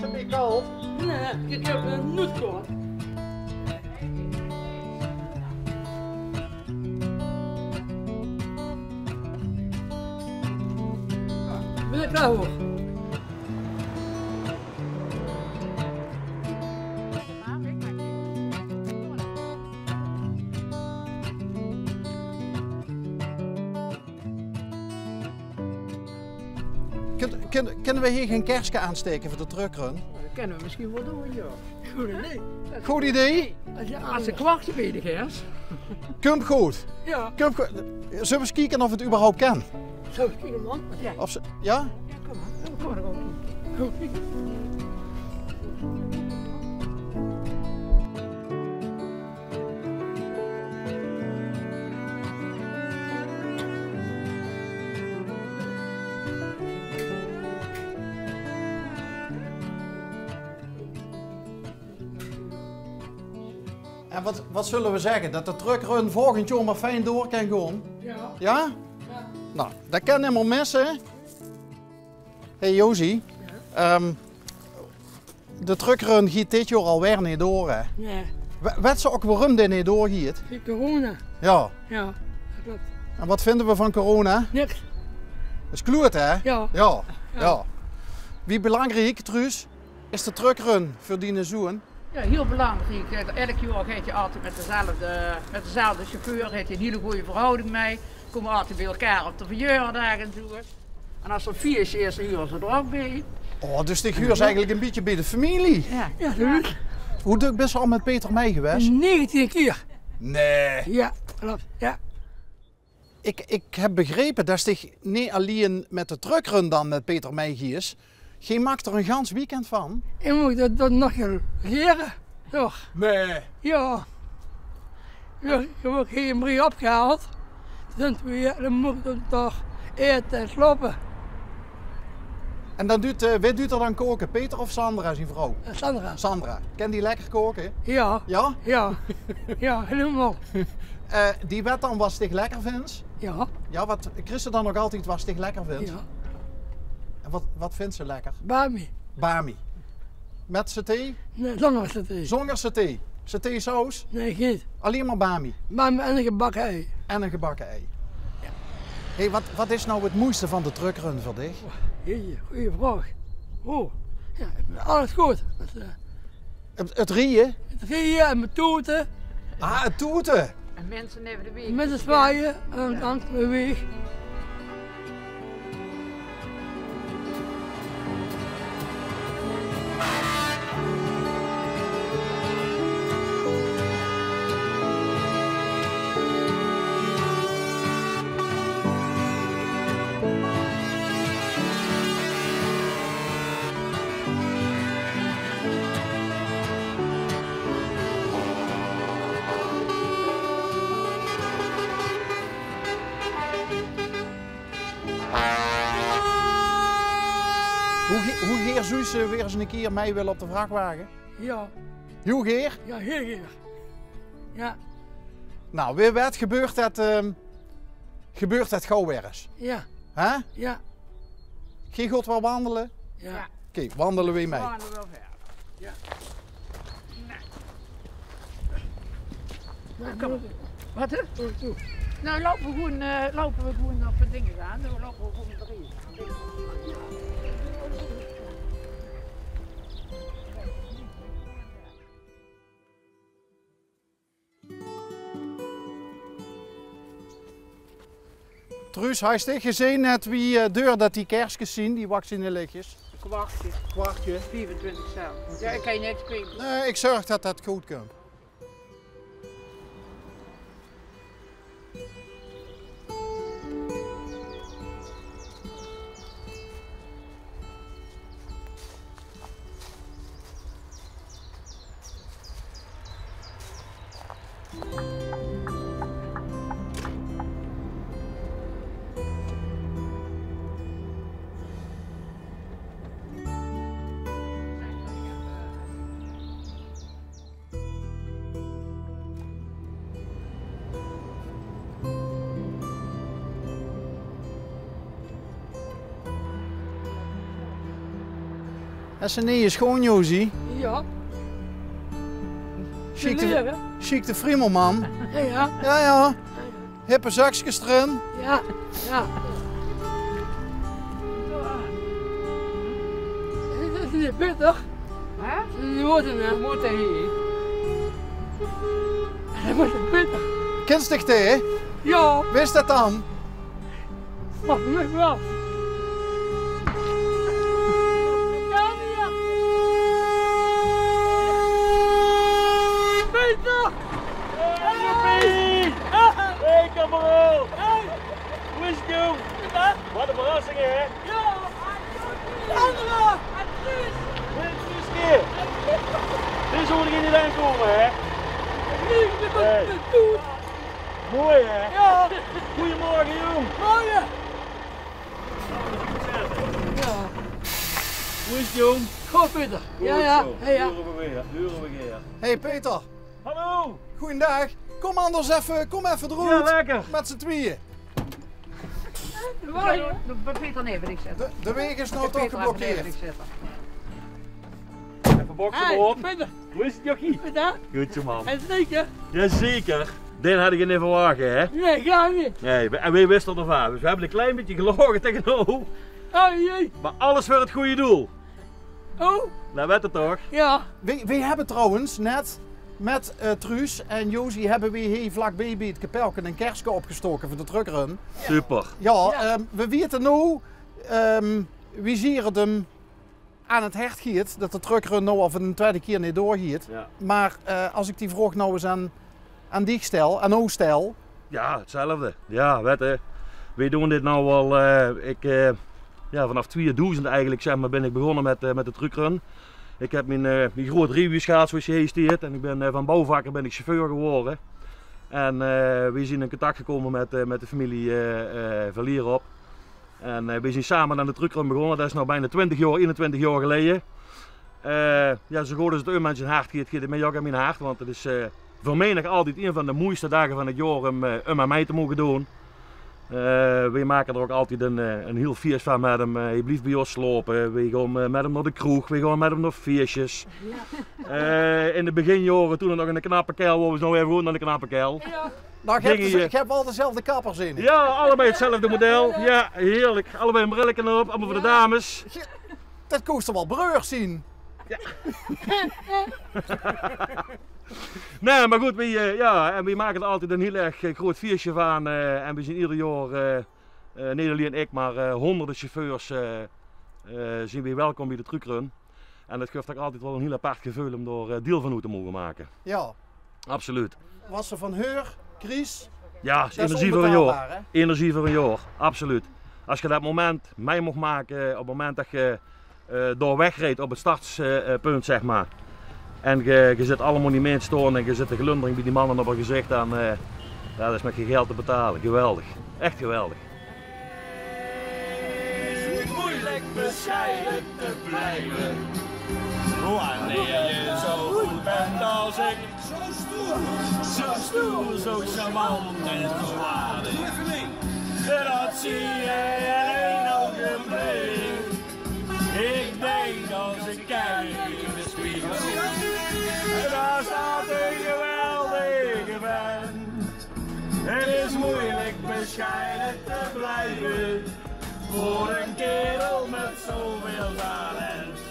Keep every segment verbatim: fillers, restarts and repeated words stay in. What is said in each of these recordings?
Nae, ich höb ein noedkaart. Bön ich klaor veur. Kènne, kènne, kènne v'r hie gein kerske aanstaeke veur de truckrun? Det kènne v'r mesjien waal doon, jao. Good idee. Good idee. Es, es de kwak bezig is. Kump good. Jao. Kump good. Zölle v'r ins kieke of 't überhaupt kan? Zölle v'r ins kieke, man? Jao. Of ze, jao? Jao, kóm mer. Kóm mer, kóm mer. En wat, wat zölle v'r zègke? Det de truckrun volgend jaor mer fijn door kan gaon? Jao. Jao? Jao. Nou, det kan neet mie misse. Hey Josie, ehm, de truckrun geit dit jaor alweer neet door, hè? Nae. We-, wèts se ouch waorum dit neet doorgeit? Corona. Jao. Jao, det klop. En wat vinje v'r van corona? Niks. Is kloot, hè? Jao. Jao, jao. Wie belangriek, Truus, is de truckrun veur diene zoon? Jao, hiel belangriek. Elk jaor geit 'r altied mit dezelfde, mit dezelfde chauffeur, haet 'r ein hiel gooj verhouding mei. Kómme altied bie-ein op de verjaordaag en zoe. En es 't ein fieësje is, dan hure ze d'r ouch bie. Oh, dus dich huurs eigelik ein bietje bie de femilie. Jao. Jao, zoe is 't. Wie dök bis se al mit Peter mei gewaes? Negentien kier. Nae. Jao, klop. Jao. Ich, ich höb begrepe det dich neet allein mit de truckrun dan mit Peter mei geis. Geer maak d'r ein gans weekend van. Ich mót det, det nog regere, toch? Nae. Jao. Jao, ich word hie in Brie opgehaold. Dan weer, dan mót ich toch aete en slaope. En dan duit, eh, wae duit d'r dan kaoke? Peter of Sandra, zien vrouw? Eh, Sandra. Sandra. Kan die lekker kaoke? Jao. Jao? Jao. Jao, hielemaol. Eh, die wet dan wat dich lekker vins? Jao. Jao, wat, kriegs se dan nog altied wat dich lekker vins? Jao. En wat, wat vins se lekker? Bami. Bami. Mit saté? Nae, zónger saté. Zónger saté? Satésaus? Nae, gein. Allein mer bami? Bami en ein gebakke ei. En ein gebakke ei. Jao. Hey, wat, wat is noe 't moeiste van de truckrun veur dich? Jeetje, gooj vraog. Oh, jao, alles good. Det, eh, 't, 't rieje? 't Rieje en mit toete. Ah, 't toete. En minse neve de waeg. Minse zwaaie en dan de waeg. Wie ge-, wie geer zouws se weer ins ein kier mei wille op de vrachwage? Jao. Hiel geer? Jao, hiel geer. Jao. Nou, wae wet gebeurt det, ehm, gebeurt det gauw weer ins. Jao. Hè? Jao. Geer gaot waal wandele? Jao. Oké, wandele v'r mei. Wandele v'r verder. Jao. Nou, kóm mer. Wat, hè? Toe, toe. Nou, loupe v'r gewoen, eh, loupe v'r gewoen op de dinger aan. Dan loupe v'r gewoen d'r hie. Truus, haes dich gezeen net wie, eh, duur det die kerskes zien, die wachtsignallichtjes? Kwartje. Kwartje. Viefentwintig cent. Jao, ich kan neet kweken. Nae, ich zörg det det good kump. Is ze neet sjoon, Josie? Ja. Sjiek de, sjiek de friemel, man. Ja, ja. Ja, ja. Hippe zakskes d'rin. Ja, ja. Is dat neet bitter? Hè? Die hoort er, hè? Moet hij hier? Dat is bitter. Kins dich die? Ja. Wie is dat dan? Mag ik wel? Peter! Hey! Hey, kamerad! Hey! Hoe is het, jong? Wat een verrassing, hè? Ja! Sandra! Hey, Truuske! Dit zou ik niet aankomen, hè? Hey. Mooi, hè? Ja. Goedemorgen, jong. Morgen. Ja. Hoe is het, jong? Goed, Peter. Ja, ja. Hey, ja. Huren we weer, huren we weer. Hey, Peter. Hallo. Goeiedag. Kom anders effe, kom effe d'roet. Ja, lekker. Met z'n tweeën. De, de Peter neven dich zitten. De, de weg is nou toch geblokkeerd. Even boksen op. Hey, Peter. Hoe is het, jochie? Goed, hè? Goed zo, man. En zeker? Jazeker. Den had ik neet verwacht, hè? Nee, gaar neet. Nee, we, en wij wisten ervan. Dus we hebben een klein beetje gelogen tegen jou. Oh jee. Maar alles voor het goede doel. Oh. Dat weet het toch? Ja. Wij, wij hebben trouwens net met, eh, Truus en Josie hebben wij hier vlakbij bij het kapelke een kerske opgestoken voor de truckrun. Super. Ja, ehm, we weten nou, ehm, wie zeer het hem aan het hert giet dat de truckrun nou al voor de tweede keer neet doorgiet. Ja. Maar, eh, als ik die vraag nou eens aan, aan dich stel, aan ow stel. Ja, hetzelfde. Ja, weet je, wij doen dit nou al, eh, ik, eh, ja, vanaf tweeduizend eigenlijk, zeg maar, ben ik begonnen met, eh, met de truckrun. Ik heb mijn, eh, mijn groot rijbewijs gehaald, zoals je hier ziet. En ik ben, eh, van bouwvakker ben ik chauffeur geworden. En, eh, we zijn in contact gekomen met, eh, met de familie, eh, eh, Verlierop. En, eh, we zijn samen aan de truckrun begonnen. Dat is nou bijna twintig jaar, eenentwintig jaar geleden. Eh, ja, zo goed als het um aan zijn hart geet, geet het mij ook aan mijn hart. Want het is, eh, voor mij nog altijd een van de mooiste dagen van het jaar om, eh, um aan mij te mogen doen. Eh, we maken er ook altijd een, eh, een heel feest van met hem. Eh, hij blijft bij ons slapen. We gaan, eh, met hem naar de kroeg. We gaan met hem naar feestjes. Ja. Eh, in de beginjaren, toen er nog een knappe kel was, nou even gewoon naar de knappe kel. Ja. Nou, je hebt, je hebt wel dezelfde kapper, zien. Ja, allebei hetzelfde model. Ja, heerlijk. Allebei een brilletje op, allemaal voor de dames. Dat koos er wel breurs zien. Ja. Nee, maar goed, we, eh, ja, en we maken er altijd een heel erg, eh, groot feestje van. Eh, en we zien ieder jaar, eh, eh, niet alleen ik, maar, eh, honderden chauffeurs, eh, eh, zien we welkom bij de truckrun. En dat geeft ook altijd wel een heel apart gevoel om daar, eh, deel van uit te mogen maken. Ja. Absoluut. Was ze van heur, Chris? Ja, is energie voor een jaar. Energie voor een jaar, absoluut. Als je dat moment mee mocht maken, op het moment dat je, eh, door wegreed op het startpunt, zeg maar. En je, je zit allemaal die mensen staan en je zit de glundering bij die mannen op hun gezicht, dan, eh, ja, dat is met geen geld te betalen. Geweldig. Echt geweldig. Is moeilijk bescheiden te blijven. Wanneer je zo goed bent als ik. Zo stoer, zo charmant en zo aardig. Dat zie je in één ogenblik. Ik denk als ik kijk in de spiegel. Daar staat een geweldige vent. Het is moeilijk bescheiden te blijven voor een kerel met zoveel talent.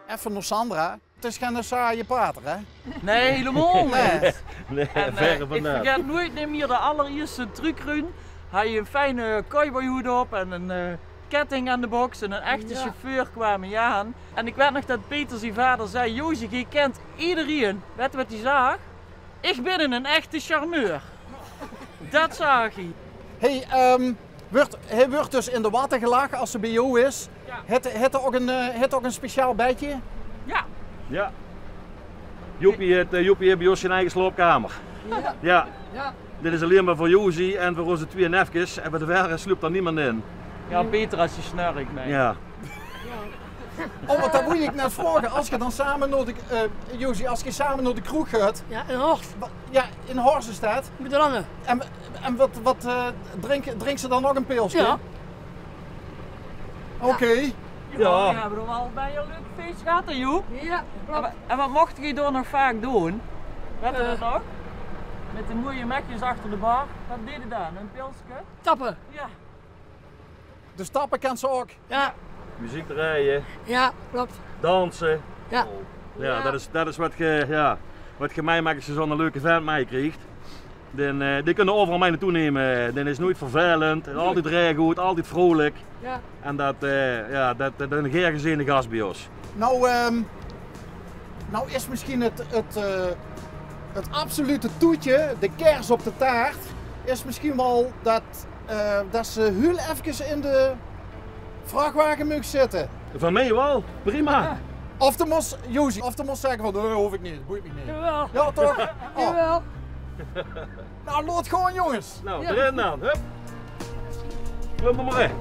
Effe nog Sandra. Het is geen saaie pater, hè? Nee, helemaal niet. Nee, en, eh, ik vergeet nooit niet meer de allereerste truckrun. Had je een fijne cowboyhoed op en een, eh, ketting aan de box en een echte chauffeur kwamen je aan. En ik weet nog dat Peter zijn vader zei: "Josie, je kent iedereen." Weet je wat hij zag? "Ik ben een echte charmeur." Dat zag hij. Hey, ehm, Wordt, hij wordt dus in de watten gelag als ze bij jou is. Ja. Het, het er ook een, eh, het ook een speciaal bedje? Ja. Ja. Joepie, het, eh, Joepie heeft bij ons zijn eigen slaapkamer. Ja. Ja. Ja. Dit is alleen maar voor Josie en voor onze twee nefkes. En voor de verder sluipt er niemand in. Ja, beter es se snurk, nae. Ja. Oh, want dat wol ik net vraoge. Es ge dan same nao de, eh, Josie, es ge same nao de kroeg gaot. Ja, in Horst. Wa-, ja, in Horst is dat. Mit de Lange. En, en wat, wat, eh, drink, drinks se dan nog ein pilske? Ja. Oké. Ja. Ja, we hebbe waal bie ein leuk fees gehad, hè, Joep? Ja, klop. En wa-, en wat mochte ge dao nog vaak doon? Wette we dat nog? Mit de mooie mekjes achter de bar. Wat deje we dan? Ein pilske? Tappe. Ja. Dus tappe kens se ouk? Ja. Meziek drejje. Ja, klop. Danse. Ja. Ja, dat is, dat is wat ge, ja, wat ge meimaak es ge zo'n leuke vent meikriegt. Den, eh, die kinne we euveral mei nao toe numme. Den is noeit vervelend. Altijd reageert, altijd vrolijk. Ja. En dat, eh, ja, dat, dat is ein gaer gezeene gas bie ós. Nou, ehm, nou is misschien het, het, eh, het absolute toetje, de kers op de taart, is misschien waal dat, eh, dat se hiel efkes in de vrachtwage meugs zitte. Van mei waal, prima. Ja. Of de mos, Josie, of de mos zegge van: "Nae, hoof ik neet, boeit mich neet." Jawel. Ja, toch? Oh. Jawel. Nou, laot gaon, jonges. Nou, ja. D'rin dan, hup. Klum er mer in.